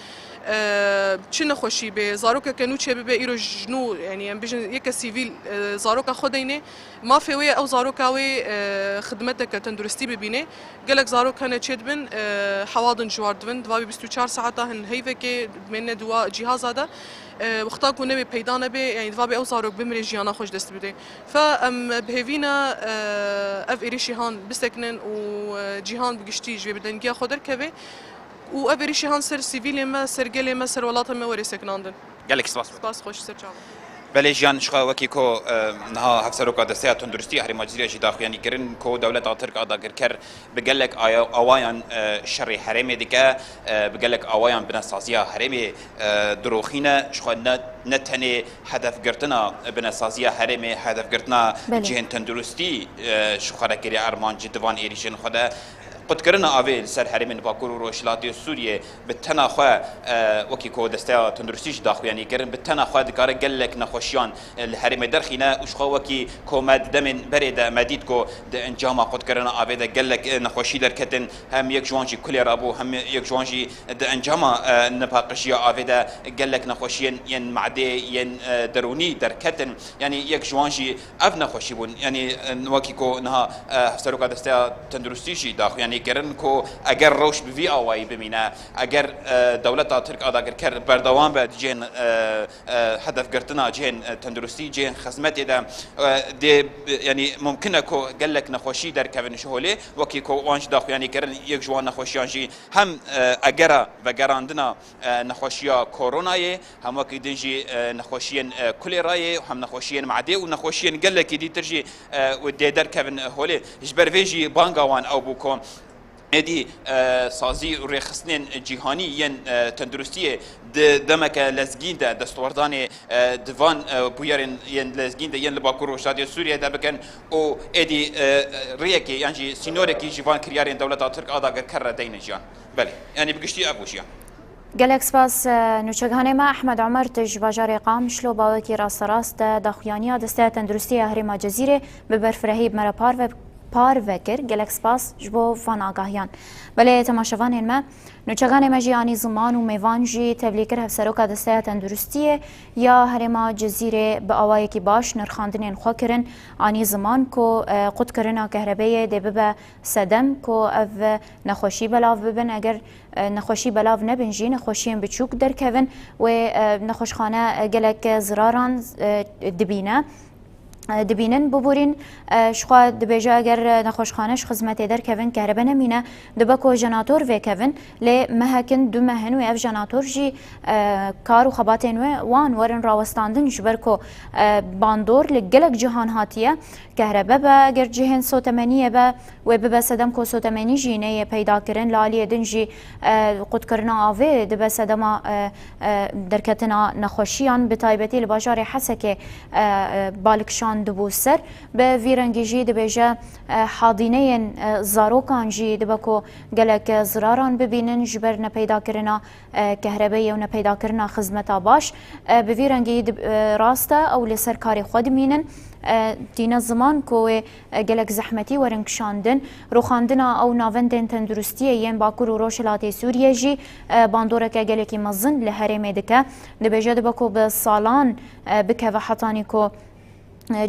E, çi nexweşî bê, zarokeke nû çê bibe, îro ji nû, yanî em bêjin yeke sivîl, e, zaroka xwe deynê. Mafê wê ye ew zaroka wê, e, xidmeteke tenduristî bibîne. Gelek zarok hene çêdibin, e, hewadin ji war dibin. Di va bîst û çar saeta hin heyvekê dimêne di wa cîhaza de. E, wexta ku newê peyda nebe, yanî di va bê ew zarok bimire, jiyana xwe ji dest bide. Fe em bi hêvî ne, e, ev êrîşî han bisekinin û, e, cîhan bi giştî ji vê bidengiya xwe derkeve. Û ev êrîşî han ser sivîlê me, ser gelê me, ser welata me were sekinandin. Gelek spas. Spas, xweş, ser çavan. Belê Jiyan, ji xwe wekî ku, e, niha Hevseroka Desteya Tenduristî Herêma Cizîrê jî daxuyanî kirin ku dewleta Tirk a dagirker bi gelek aya-, awayan, e, şerê herêmê dike, e, bi gelek awayan binesaziya herêmê, e, diroxîne. Ji xwe ne, ne tenê hedefgirtina binesaziya herêmê, hedefgirtina Belê. cihên tenduristî, e, ji xwe re kiriye armanc di van êrîşên xwe de. Qutkirina avê li ser herêmên Bakur û Rojhilatê Sûriyê bi tena xwe, e, wekî ku Desteya Tenduristî jî daxuyanî kirin, bi tena xwe dikare gelek nexweşiyan, e, li herêmê derxîne û ji xwe wekî ku me di demên berê de me dît ku di encama qutkirina avê de gelek, e, nexweşî derketin, hem yek ji wan jî kulêra bû, hem yek ji wan jî di encama, e, nepaqijiya avê de gelek nexweşiyên yên madê, yên, e, derûnî derketin. Yanî yek ji wan jî ev nexweşî bûn. Yanî, e, wekî ku niha, e, Hevseroka Desteya Tenduristî jî daxuyanî kirin ku eger rewş bi vî awayî bimîne, eger, e, dewleta Tirk a dagirker berdewam be di cihên, e, e, hedefgirtina cihên, e, tenduristî, cihên xizmetê de, e, dê, yanî mumkin e ku gelek nexweşî derkevin ji holê. Wekî ku wan jî daxuyanî kirin, yek ji wan nexweşiyan jî hem, e, egera vegerandina, e, nexweşiya koronayê, hem wekî din jî, e, nexweşiyên, e, kulêrayê, hem nexweşiyên madê û nexweşiyên gelekî dîtir jî, e, û dê derkevin, e, holê. Ji ber vê jî banga wan ew bû ku êdî, e, sazî û rêxistinên cîhanî yên, e, tenduristiyê di demeke lezgîn de destwerdanê, e, di van, e, bûyerên yên lezgîn de yên li Bakur Rojhilatê Sûriyê de bikin û êdî, e, rêyekê yan jî sînorekî ji van kiryarên dewleta Tirk a dagirker re deyne jiyan. Belê, yanî bi giştî ev bû jiyan. Gelek spas, e, nûçeganê me Ehmed Omer, tu ji bajarê Qamişlo bawekî rasterast de daxuyaniya Desteya Tenduristî ya Herêma Cezîrê bi berfirehî bi me re parve, parve kir. Gelek spas ji bo van agahiyan. Belê temaşevanên me, nûçeganê me jî anî ziman û mêvan jî tevlî kir Hevseroka Desteya Tenduristiyê ya Herêma Cezîrê bi awayekî baş nirxandinên xwe kirin, anî ziman ku, e, qutkirina kehrebeyê dê bibe sedem ku ev nexweşî belav bibin. Eger e, nexweşî belav nebin jî, nexweşiyên biçûk derkevin wê, e, nexweşxane, e, gelek ziraran, e, dibîne, e, dibînin. Biborîn, e, ji xwe dibêje, eger, e, nexweşxane ji xizmetê derkevin, kehrebe nemîne, dibe ku jenator vêkevin, lê mehek in, du meh in wê ev jenator jî, e, kar û xebatên wê wan werin rawestandin, ji ber ku, e, bandor li gelek cihan hatiye, kehrebe be, eger cihên sotemeniyê be, wê bibe sedem ku sotemenî jî neyê peyda kirin. Li aliyê din jî, e, qutkirina avê dibe sedema, e, e, derketina nexweşiyan, bi taybetî li bajarê Hesekê, e, e, bal kişandibû ser. Bi vî rengî jî dibêje, e, hadîneyên, e, zarokan jî dibe ku gelek, e, ziraran bibînin ji ber nepeydakirina e, kehrebeyê û nepeydakirina xizmeta baş. E, bi vî rengî di-, e, rast e, ew li ser karê xwe dimînin. E, tîne ziman ku wê, e, gelek zehmetî werin kişandin. Rûxandina ew navendên tenduristiyê yên Bakur û Rojhilatê Sûriyê jî, e, bandoreke gelekî mezin li herêmê dike. Dibêje dibe ku bi salan, e, bikeve hetanî ku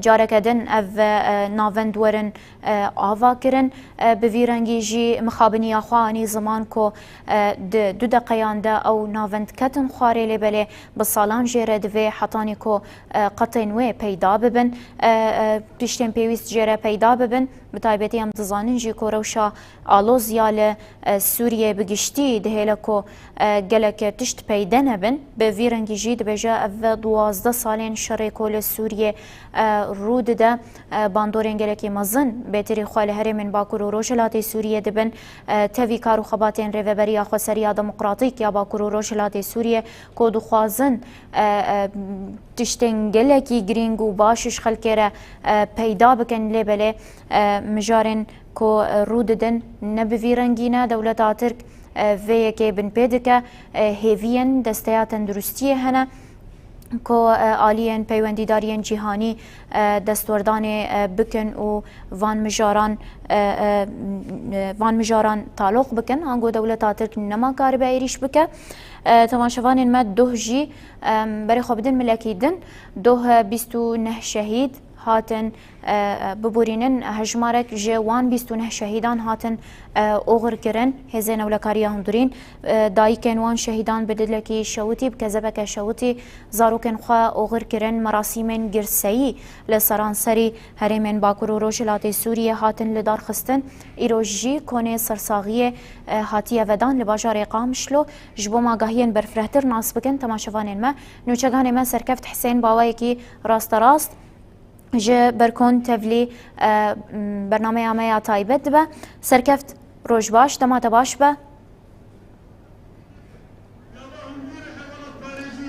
Careke din ev, e, navend werin, e, ava kirin. E, bi vî rengî jî mixabiniya xwe anî ziman ku, e, di du deqeyan de ew navend ketin xwarê, lê belê bi salan jê re divê hetanî ku, e, qetên wê peyda bibin. E, e, tiştên pêwîst jê re peyda bibin. Bi taybetî em dizanin jî ku rewşa aloziya li, e, Sûriyê bi giştî dihêle ku, e, gelek tişt peyde nebin. Bi vî rengî jî dibêje ev duwazdeh salên şerê ku li Sûriyê, e, rû dide, e, bandorên gelekî mezin bêtirî xwe li herêmên Bakur û Rojhilatê Sûriyê dibin. E, tevî kar û xebatên Rêveberiya Xweseriya Demokratîk ya Bakur û Rojhilatê Sûriyê ku dixwazin, e, e, tiştên gelekî girîng û baş ji xelkê re, e, peyda bikin, lê belê, e, mijarên ku, e, rû didin ne bi vî rengî ne. Dewleta Tirk, e, vê yekê binpê dike, e, hêviyên Desteya Tenduristiyê hene ku, e, aliyên peywendîdariyên cîhanî, e, destwerdanê, e, bikin û van mijaran, e, e, van mijaran taloq bikin. Ango dewleta Tirk nema karibe êrîş bike. E, temaşevanên me doh jî, em, berê xwe bidin milekî din. Doh, e, bîst û neh şehîd hatin, e, e, biborînin. Hejmarek ji wan bîst û neh şehîdan hatin, e, oxir kirin. Hêzên Ewlekariya Hundirîn, e, dayikên wan şehîdan bi dilekî şewitî, bi kezebeke şewitî zarokên xwe oxir kirin. Merasîmên girseyî li seranserî herêmên Bakur û Rojhilatê Sûriyê hatin lidarxistin. Îro jî konê sersaxiyê, e, hatiye vedan li bajarê Qamişlo. Ji bo agahiyên berfirehtir nas bikin temaşevanên me, nûçeganê me Serkeft Hisên bi awayekî rasterast ji Berkon tevlî, e, bernameya me ya taybet dibe. Serkeft, roj baş, dema te baş be.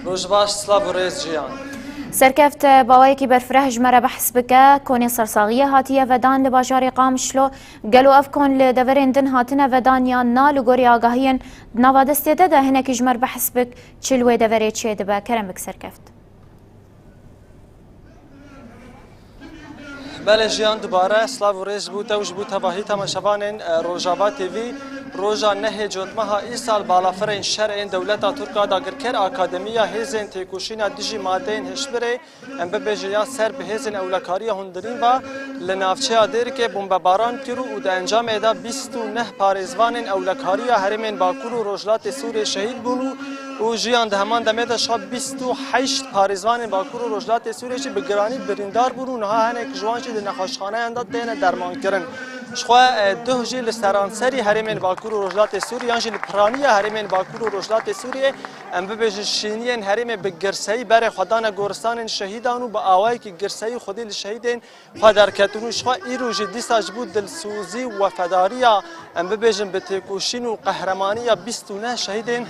Roj baş, silav û rêz jiyan. Serkeft, bawayekî berfireh ji me re behs bike, konê sersaxiyê hatiye vedan li bajarê Qamişlo. Gelo ev kon li deverên din hatine vedan yan na? Li gorî agahiyên di nava destê de de hinekî ji me re behs bik, çi li wê deverê çêdibe? Kerem bik Serkeft. Belê Jiyan, dubare silav û rêz ji bo te û ji bo tevahî temaşevanên, e, Rojava T V. Roja nehê Cotmeha îsal balafirên şer ên dewleta Tirk a dagirker Akademiya Hêzên Têkoşîna Dijî Madeyên Hişbirê, em bibêjin ya ser bi hêzên ewlekariya hundirîn ve li navçeya Dêrikê bombebaran kir û di encamê de bîst û neh parêzvanên ewlekariya herêmên Bakur û Rojhilatê Sûriyê şehîd bûn û, û jiyan di heman demê de şa bîst û heşt parêzvanên Bakur û Rojhilatê Sûriyê jî bi giranî birîndar bûn û niha hinek ji wan jî di nexweşxaneyan de têne dermankirin. Jixwe, e, duh jî li seranserî herêmên Bakur û Rojhilatê Sûriyê yan jî li piraniya herêmên Bakur û Rojhilatê Sûriyê, em bibêjin şîniyên herêmê bi girseyî berê xwe dane goristanên şehîdan û bi awayekî girseyî xwedî li şehîdên xwe derketin û jixwe îro jî dîsa ji bo dilsozî û wefedariya, em bibêjin bi têkoşîn û qehremaniya bîst û neh şehîdên,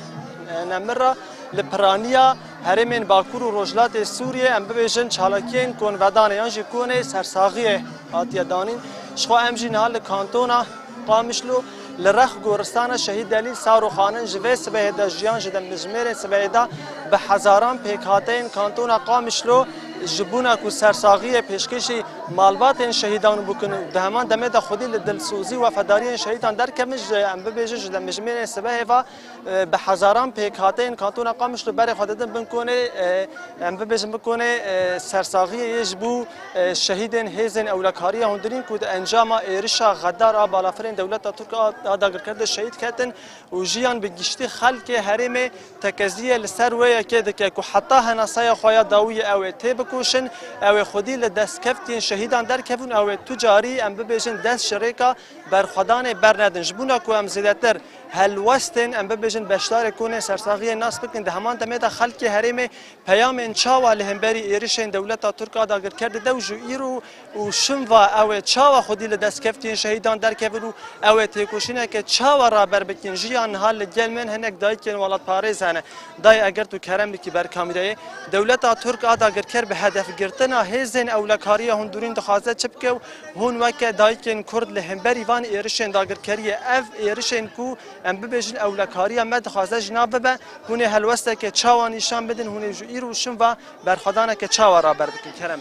e, nemir re li piraniya herêmên Bakur û Rojhilatê Sûriyê, em bibêjin çalakiyên konvedanê yan jî konê sersaxiyê hatiye danîn. Jixwe em jî niha li kantona Qamişlo li rex goristana Şehîd Delîl Sar û Xanin ji vê sibehê de jiyan ji demjimêrên sibehê de bi hezaran pêkhateyên kantona Qamişlo ji bona ku sersaxiyê pêşkêşî malbatên şehîdan bikin û di heman demê de xwedî li dilsozî wefedariyên şehîdan derkevin, ji, em bibêjin ji demjimêrên sibehê ve, e, bi hezaran pêkhateyên kantona Qamişlo berê xwe didin bin konê, e, em bibêjin bin konê, e, sersaxiyê yê ji bo, e, şehîdên hêzên ewlekariya hundirîn ku di encama êrişa xedar a balafirên dewleta Tirk a, a dagirker de şehîd ketin û jiyan bi giştî xelkê herêmê tekeziyê li ser wê yekê dike ku heta henasaya xwe ya dawiyê ew ê têbikoşin, ew ê xwedî li destkeftiyên şehîdan derkevin, ew ê tu carî, em bibêjin, dest ji rêka berxwedanê bernedin. Ji bona ku em zêdetir helwestên, em bibêjin, beşdarê konê sersaxiyê nas bikin, di heman demê de xelkê herêmê peyamên çawa li hemberî êrişên dewleta Tirk a dagirker dide û ji îro û şim ve ew ê çawa xwedî li destkeftiyên şehîdan derkevin û ew ê têkoşîneke çawa raber bikin. Jiyan niha li gel min hinek dayikên welatparêz hene. Dayê, eger tu kerem bikî ber kamîreyê. Dewleta Tirk a dagirker bi hedefgirtina hêzên ewlekariya hundirîn dixwaze çi bike û hûn weke dayikên Kurd li hemberî van êrişên dagirkeriyê, ev êrişên ku em bibêjin ewlekariya me dixwaze ji nav bibe, hûn ê helwesteke çawa nîşan bidin, hûn ê ji îro û şim ve berxwedaneke çawa raber bikin? Kerem.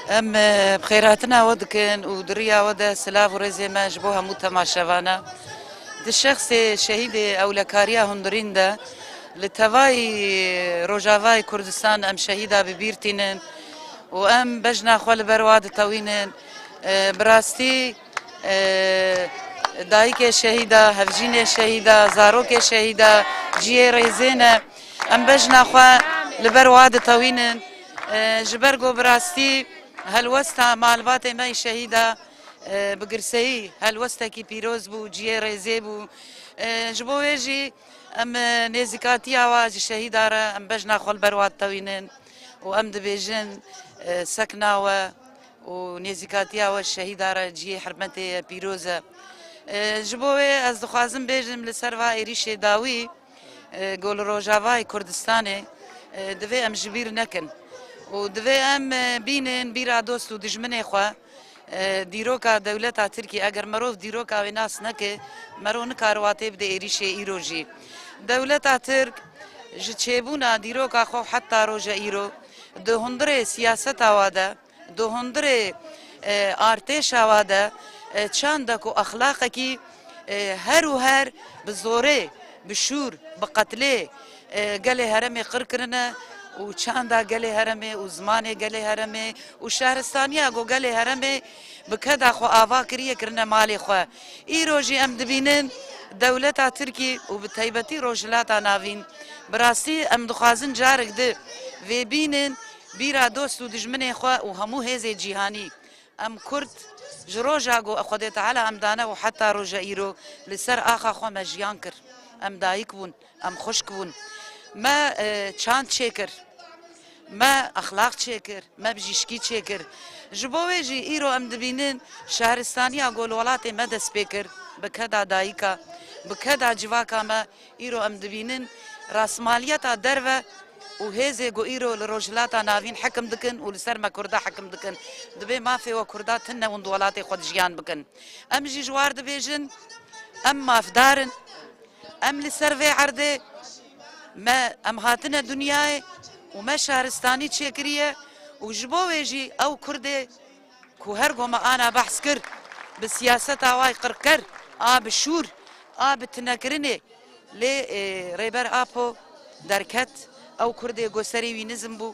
Em, e, bi xêrhatina we dikin û di riya we de silav û rêzê me ji bo hemû temaşevana. Di şexsê şehîdê ewlekariya hundirîn de li tevayî Rojavayê Kurdistan em şehîda bi bîr tînin û em bejna xwe li ber wa ditewînin. E, bi rastî, e, dayikê şehîda, hevjînê şehîda, zarokê şehîda cihê rêzê ne. Em bejna xwe li ber wa ditewînin. E, ji ber ku bi rastî helwesta malbatê me yî şehîda, e, bi girseyî helwestekî pîroz bû, cihê rêzê bû. E, ji bo wê jî em, e, nêzîkatiya wa ji şehîda re em bejna xwe li ber wa ditewînin û em dibêjin, e, sekna we û nêzîkatiya we şehîda re cihê hurmetê ye, pîroz e. E, ji bo wê ez dixwazim bêjim li ser va êrîşê dawî, e, ku li Rojavayê Kurdistanê, e, divê em ji bîr nekin. Û divê em, e, bînin bîra dost û dijminê xwe, e, dîroka dewleta Tirkî, eger merov dîroka wê nas neke, merov nikare watê bide êrîşê îro jî. Dewleta Tirk ji çêbûna dîroka xwe heta roja îro, di hundirê siyaseta wa de, di hundirê, e, artêşa wa de, e, çanda ku exlaqekî, e, her û her bi zorê, bi şûr, bi qetlê, e, gelê herêmê qir kirine û çanda gelê herêmê û zimanê gelê herêmê û şehristaniya ku gelê herêmê bi keda xwe ava kiriye kirine malê xwe. Îro jî em dibînin dewleta Tirkî û bi taybetî Rojhilata Navîn, bi rastî em dixwazin carek di vê bînin bîra dost û dijminê xwe û hemû hêzê cîhanî. Em Kurd ji roja ku Xwedê Teala em dane û heta roja îro li ser axa xwe me jiyan kir. Em dayik bûn, em xwişk bûn. Me, e, çand çêkir, me exlaq çêkir, me bijîşkî çêkir. Ji bo wê jî îro em dibînin şehristaniya ku li welatê me dest pê kir, bi keda dayika, bi keda civaka me, îro em dibînin rastmaliyeta derve û hêzê ku îro li Rojhilata Navîn hekim dikin û li ser me Kurda hekim dikin. Dibê mafê we Kurda tune hûn di welatê xwe de jiyan bikin. Em jî ji war dibêjin, em mafdar in. Em li ser vê erdê me, em hatine dinyayê û me şaristanî çêkiriye û ji bo wê jî ew Kurdê ku her go me ana behs kir, bi siyaseta wê qirker, a bi şûr, a bi tinekirinê, lê, e, Rêber Apo derket, ew Kurdê go serê wî nizm bû,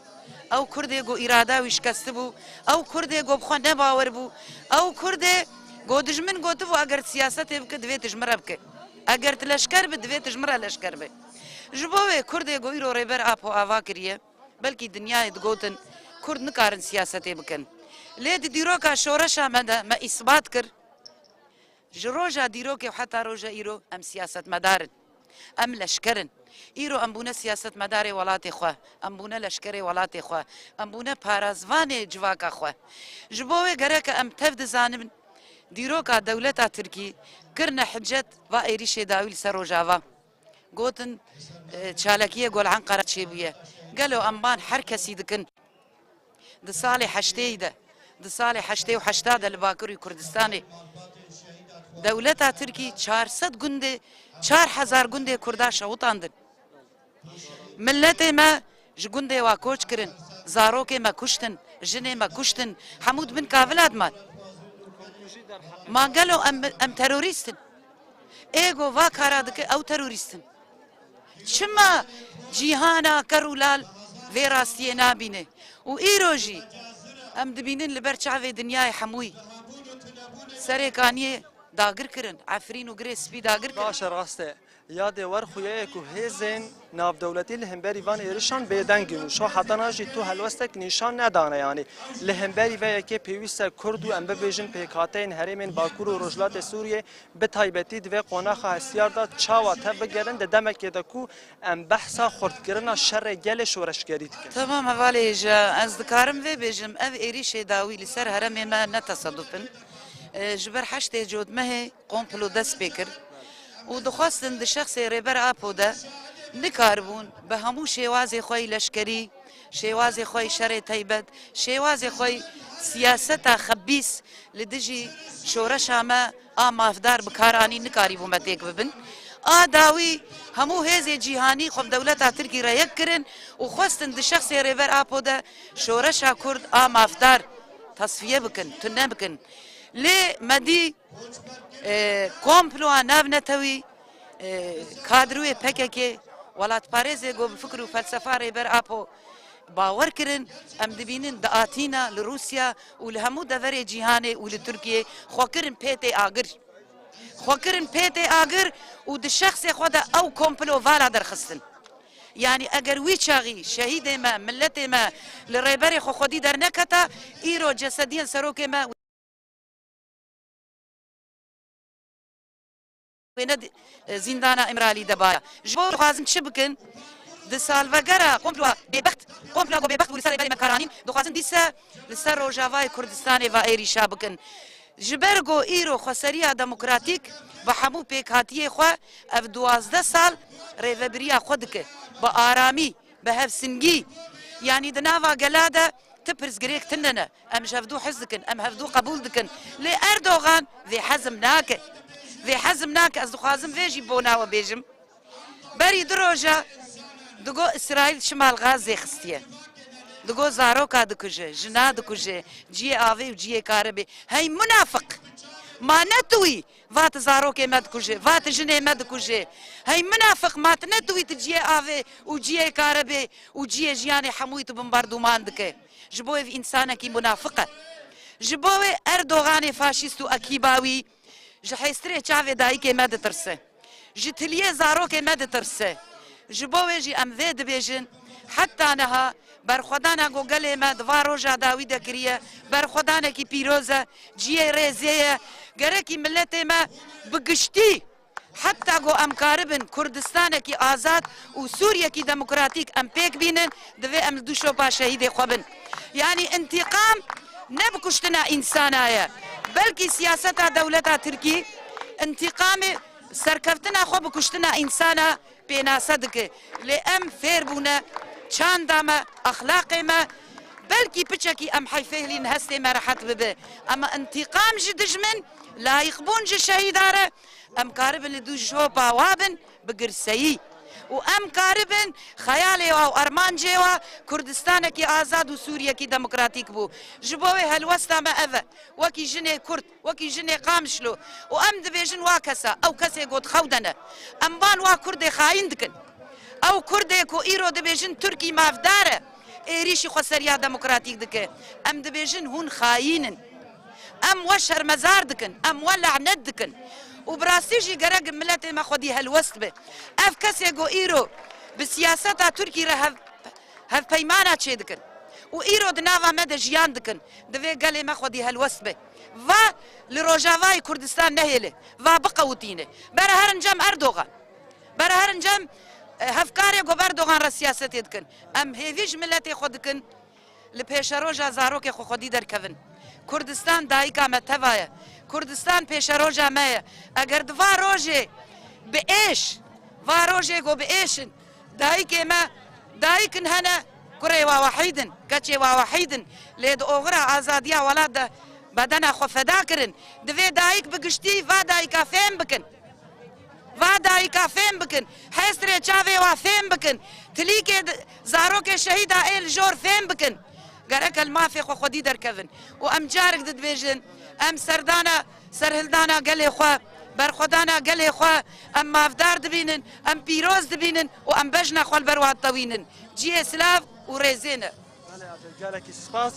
ew Kurdê go îrada wî şikesti bû, ew Kurdê go bi xwe nebawer bû, ew Kurdê go dijmin gotibû, eger siyasetê bike, divê tu ji min re bike. Eger tu leşker bi, divê tu ji min re leşker bi. Ji bo wê Kurdê go îro Rêber Apo ava kiriye, belkî dinyayê digotin, Kurd nikarin siyasetê bikin. Lê di dîroka şoreşa me de me îsbat kir, ji roja dîrokê û heta roja îro em siyasetmedar in. Em leşker in. Îro em bûne siyasetmedarê welatê xwe, em bûne leşkerê welatê xwe, em bûne parazvanê civaka xwe. Ji bo wê gereke em tev dizanin, dîroka dewleta Tirkî kirine hicet va êrîşê dawî li ser Rojava. Gotin, e, çalakiyê ku li Enqera çêbûye. Gelo em ban her kesî dikin? Di salê heştêyî de, di salê heştê û heşta de li Bakurê Kurdistanê dewleta Tirkî çar sed gundê, çar hezar gundê Kurda şewitandin. Miletê me ji gundê wa koç kirin, zarokê me kuştin, jinê me kuştin, hemû di bin kavila diman. Ma gelo em, em terorîst in? Ê go va kara dike, ew terorîst in. Çima cîhana ker û lal vê rastiyê nabîne? Û îro jî em dibînin li ber çavê dinyayê hemûyî Serêkaniyê dagir kirin, Efrîn û Girê Spî dagir kirin. Baş e, rast e. Yadê wer xuye ye ku hêzên navdewletî li hemberî van êrişan bêdeng in û şo hetana jî tu helwestek nîşan nedane, yanî li hemberî vê yekê pêwîst e Kurd û em bibêjin pêkhateyên herêmên Bakur û Rojhilatê Sûriyê bi taybetî di vê qonaxa hestiyar de çawa tev bigerin di demekê de ku em behsa xurtkirina şerê gelê şoreşgerî dikin. Temam hevalê hêja, ez dikarim vê bêjim, ev êrîşê dawî li ser herêmê me ne teseduf in. E, ji ber heştê Cotmehê komplo dest pê kir û dixwestin di şexsê Rêber Apo de nikaribûn bi hemû şêwazê xwe yî leşkerî, şêwazê xwe yî şerê teybet, şêwazê xwe yî siyaseta xebîs li dijî şoreşa me a mafdar bi kar anî, nikarîbû me têk bibin. A dawî hemû hêzê cîhanî xwe bi dewleta Tirkî re yek kirin û xwestin di şexsê Rêber Apo de şoreşa Kurd a mafdar tesfiye bikin, tune bikin. Lê me dî, e, komploa navnetewî, e, kadroyê P K K, welatparêzê ku bi fikir û felsefa Rêber Apo bawer kirin, em dibînin di Atîna, li Rûsya û li hemû deverê cîhanê û li Tirkiyê xwe kirin pêtê agir. Xwe kirin pêtê agir û di şexsê xwe de ew komplo vala derxistin. Yanî eger wî çaxî şehîdê me, miletê me li rêberê xwe xwedî derneketa, îro cesediyên serokê me wêne di-, e, zîndana Îmralî de baya. Ji bo dixwazin çi bikin? Di salvegera komploa bêbext, komploa ku bêbext bû li ser rêberê me karanîn, dixwazin dîse li ser Rojavayê Kurdistanê va êrîşa bikin. Ji ber ku îro xweseriya demokratîk bi hemû pêkhatiyê xwe ev duwazdeh sal rêvebiriya xwe dike. Bi aramî, bi hevsingî, yanî di nava gela de ti pirsgirêk tune ne. Em ji hevdû hez dikin, em hevdû qebûl dikin. Lê Erdogan vê hezim nake. Vê hezim nake, ez dixwazim vê jî bona we bêjim. Berî du roja digo Îsraîl çima li Gazê xistiye. Digo zaroka dikuje, jina dikuje, ciyê avê û ciyê karibê. Hey munafiq! Ma ne tu wî? Va tu zarokê me dikuje, va tu jinê me dikuje. Hey munafiq, ma tu ne tu wî tu ciyê avê û ciyê karibê û ciyê jiyanê hemûyî tu bombardûman dike. Ji bo ev însanekî munafiq e. Ji bo wê Erdoganê faşîst û ekîba wî ji hêstirê çavê dayikê me ditirse. Ji tiliyê zarokê me ditirse. Ji bo wê jî em vê dibêjin, heta niha berxwedana ku gelê me di va roja dawî de kiriye, berxwedanekî pîroz e, cihê rêzê ye. Gerekî miletê me bi giştî, heta ku em karibin Kurdistanekî azad û Sûriyekî demokratîk em pêk bînin, divê em li dû şopa şehîdê xwe bin. Yanî întîqam ne bi kuştina însana ye, belkî siyaseta dewleta Tirkî întîqamê serkeftina xwe bi kuştina însana pênase dike. Lê em fêr bûne, Çanda me, exlaqê me, belkî piçekî em heyfê hilîn hestê me rehet bibe. Ema întîqam ji dijmin, layîqbûn ji şehîda re, em karibin li dû ji hopa wa bin bi girseyî. Û em karibin xeyalê wa û armancê wa Kurdistanekî azad û Sûriyekî demokratîk bû. Ji bo wê helwesta me ev e. Wekî jinê Kurd, wekî jinê Qamişlo. Û em dibêjin wa kesa, ew kesê got xew de ne. Em van wa Kurdê xayîn dikin. Ew Kurdê ku îro dibêjin Tirkî mafdar e, êrîşî xweseriya demokratîk dike. Em dibêjin hûn xayîn in. Em we şermezar dikin, em we lanet dikin. Û bi rastî jî gerek miletê me xwedî helwest be. Ev kesê ku îro bi siyaseta Tirkî re hev, hevpeymana çêdikin û îro di nava me de jiyan dikin, divê gelê me xwedî helwest be. Va li Rojavayê Kurdistan nehêle, va biqewitîne. Bere herin cem Erdogan. Bere herin cem, e, hevkarê ku bi Erdogan re siyasetê dikin. Em hêvî ji miletê xwe dikin, li pêşeroja zarokê xwe xwedî derkevin. Kurdistan dayika me teva ye. Kurdistan pêşeroja me ye. Eger di va rojê bi êş, va rojê ku bi êş in, dayikê me, dayik in hene, kurê wa wehîd in, keçê wa wehîd in. Lê di oxira azadiya welat de bedena xwe feda kirin. Divê dayik bi giştî va dayika fêm bikin. Va dayika fêm bikin. Hesrê çavê wa fêm bikin. Tilîkê di-, zarokê şehîda ê li jor fêm bikin. Gerek li mafê xwe xwedî derkevin. Û em carek di dibêjin, em serdana, serhildana gelê xwe, berxwedana gelê xwe, em mafdar dibînin, em pîroz dibînin û em bejna xwe li ber wan tewînin. Cihê silav û rêzê ne. Belê, gelekî spas.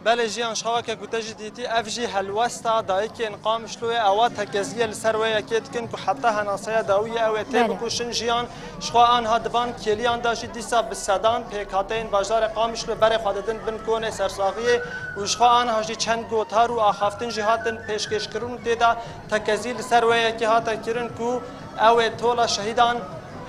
Belê jiyan, ji xwe weke ku te jî dîtî, ev jî helwesta dayikên Qamişloyê, ewa tekeziyê li ser wê yekê dikin ku heta henaseya dawiyê ew ê tê Belê. bikoşin. Jiyan, ji xwe anha di van kêliyan de jî dîsa bi sedan pêkhateyên bajarê Qamişlo berê xwe didin bin konê sersaxiyê û ji xwe anha jî çend gotar û axaftin jî hatin pêşkêşkirin û tê de tekezî li ser wê yekê hate kirin ku ew ê tola şehîdan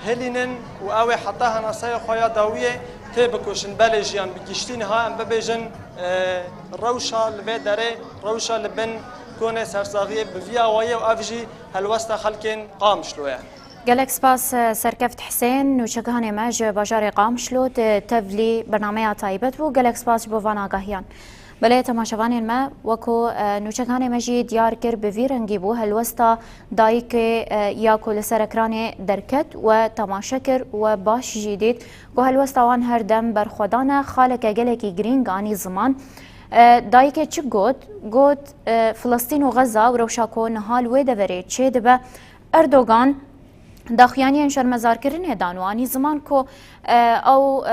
hilînin û ew ê heta henaseya xwe ya dawiyê tê bikoşin. Belê jiyan, bi giştî niha em bibêjin, e, rewşa li vê derê, rewşa li bin konê sersaxiyê bi vî awayî ye û ev jî helwesta xelkên Qamişlo ye. Gelek spas, e, Serkeft Hisên, nûçeganê me ji bajarê Qamişlo di tevlî bernameya taybet bû. Gelek spas ji bo van agahiyan. Belê temaşevanên me, weko, e, nûçeganê me jî diyar kir, bi vî rengî bû helwesta dayikê, e, ya ku li ser ekranê derket we temaşe kir, we baş jî dît ku helwesta wan her dem berxwedan e, xaleke gelekî girîng anî ziman. E, dayikê çi got? Got, e, Filistîn û Xeza û rewşa ku niha li wê deverê çêdibe, Erdogan daxuyaniyên şermezarkirinê dan û anî ziman ku, e, ew,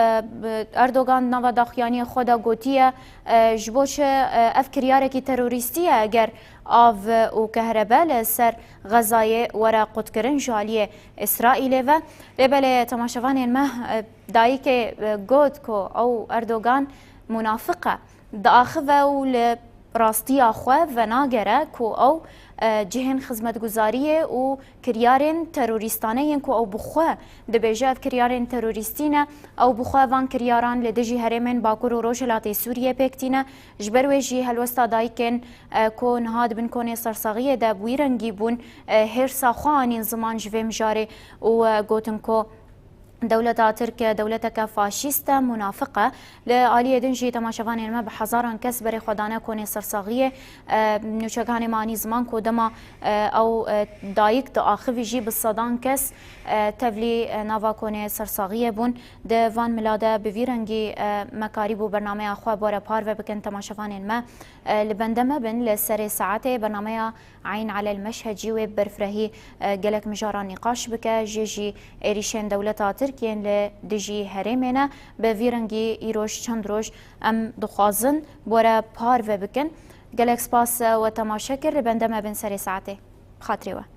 e, Erdogan di nava daxuyaniyê xwe de gotiye, e, ji bo çi, e, ev kiryarekî terorîstî ye eger av û kehrebe li ser Xezayê were qutkirin ji aliyê Îsraîlê ve. Lê belê temaşevanên me, e, dayikê, e, got ku ew Erdogan munafiq e. Diaxive û li rastiya xwe venagere ku ew, e, cihên xizmetguzariyê û kiryarên terorîstane yên ku ew bi xwe dibêje ev kiryarên terorîstî ne, ew bi xwe van kiryaran li dijî herêmên Bakur û Rojhilatê Sûriyê pêk tîne. Ji ber wê jî helwesta dayikên, e, ku niha di bin konê sersaxiyê de bi wî rengî bûn, e, hêrsa xwe anîn ziman ji vê mijarê û, e, gotin ku Dewleta Tirk dewleteke faşîst e, munafiq e. Li aliyê din jî temaşevanên me bi hezaran kes berê xwe dane konê sersaxiyê. E, nûçeganê me anî ziman ku dema, e, ew, e, dayik diaxivî jî bi sedan kes, e, tevlî, e, nava konê sersaxiyê bûn. Di van mila de bi vî rengî, e, me karîbû bernameya xwe bi we re parve bikin temaşevanên me. E, li bende me bin, li serê saetê bernameya Eyn Elel Meşhecî wê bi berfirehî, e, gelek mijaran nîqaş bike, jê jî êrîşên dewleta Tirk yên li dijî herêmê ne. Bi vî rengî îroj çend roj em dixwazin bi we re parve bikin. Gelek spas, e, we temaşe kir, li bende me bin serê saetê. Bi xatirê we.